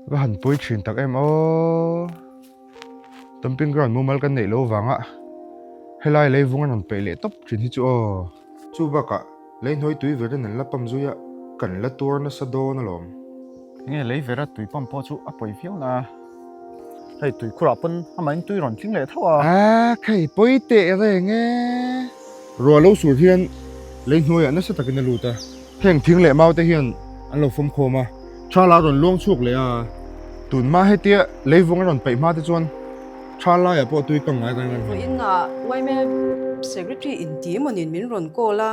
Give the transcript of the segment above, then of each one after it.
Va han pawi thin tak em aw. Dumping ground mumal kan neih loh vanga helai leivung an rawn peih leh tawp thin hi chu aw. Chu bakah leihnuai tui verin an la pump zui a, kan la tuar nasa dawn alawm. Enge lei vera tui pump pawh chu a pawi viau na. Hei tuikhurah pawn amahin tui rawn tling leh tho a. A khei pawi teh reng e. Ruah lo sur hian leihnuaiah nasa takin a lut a. Heng thing leh mau te hian an lo fawm khawm a, tha la rawn luang chhuak leh a. Tun hma hetia leivung a rawn peih hma te chuan tha laiah pawh tui kang ngai kan rawn hmu. Vawiinah yma Secretary inti emawnin min rawn call a,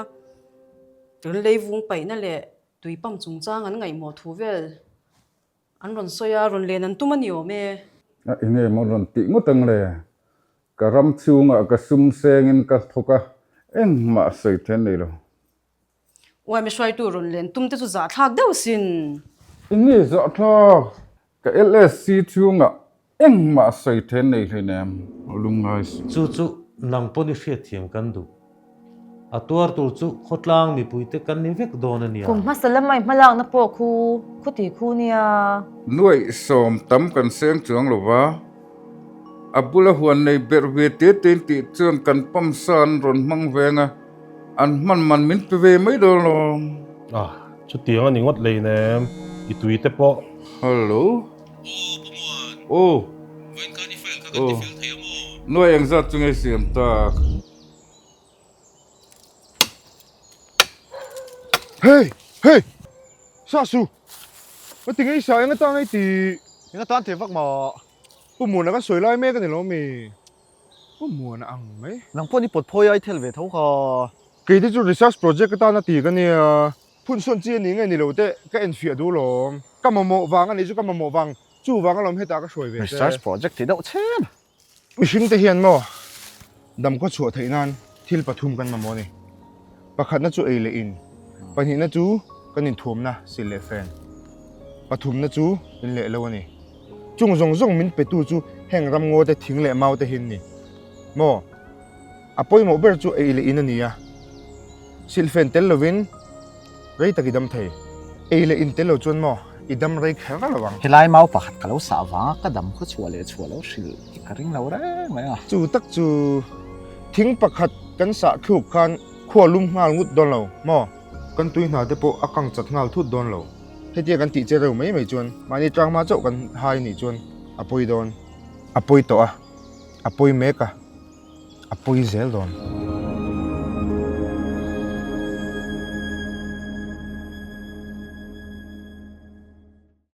kan leivung paihna leh tui pump chungchang an ngaihmawh thu vel an rawn sawi a, rawn len an tum a ni awm e. A enge maw rawn tih ngawt ang le? Ka ram chhungah ka sum sengin ka thawk a, engmah sawi then nei lo. Uaime hruaitu rawn len tum te chu zahthlak deuh sin. Enge zahthlak? Ka LSC chhungah engmah sawi then nei hleinem lungngai suh. Chu chu nang pawn i hriatthiam kan duh. A tuar tur chu khawtlang mipuite kan ni vek dawn a nia. Kum hmasa lamai hmalakna pawh khu khuti khu nia. Nuaih sawm tam kan seng chuang lo va, a bula huan nei berh ve te te in tih chuan kan pump sa an rawn hmang veng a. An hman man min pe ve mai dawn lo. Ah, chutiang a ni ngawt lei nem, i tui te pawh. Hello. Aw, Pu Muan. Aw. Vawiin khan i file kha kan ti fel thei a maw? Nuai engzat chu nge siam tak? Hey! Hey! Sa su! Ka ti ngei sa, eng atan ngei ti? Eng atan thei vak maw? Pu Muana ka sawi lai mek a ni lo mi? Pu Muana ang mai. Nang pawh ni pawt phawi a i thel ve tho kha. Kei te chu research project atana ti ka nia. Phun sawn chi a ni nge ni lo teh ka enfiah duh lawm. Ka mamawh vang a nih chu ka mamawh vang chu vang alawm hetah ka hruai ve che. Research project ti deuh chen. Mihring te hian maw dam khaw chhuah theih nan thil pathum kan mamawh a ni. Pakhatna chu ei leh in, pahnihna chu kan inthuamna sil leh fen, pathumna chu in leh lo a ni. Chung zawng zawng min petu chu heng ramngaw te thing leh mau te hi an ni. Maw? A pawimawh ber chu ei leh in a ni a. Silhfen tel lovin rei tak i dam thei. Ei leh in tel lo chuan maw i dam rei kher lo ang. Helai mau pakhat ka lo sah vanga ka dam khaw chhuah leh chhuah lo hrilh hi ka ring lo reng mai a. Chu tak chu thing pakhat kan sah thluk khan khua lum nghal ngut dawn lo maw? Kan tui hna te pawh a kang chat nghal thut dawn lo. Hetia kan tih che reuh mai mai chuan mahni tang hma chauh kan hai nih chuan a pawi dawn. A pawi tawh a, a pawi mek a, a pawi zel dawn.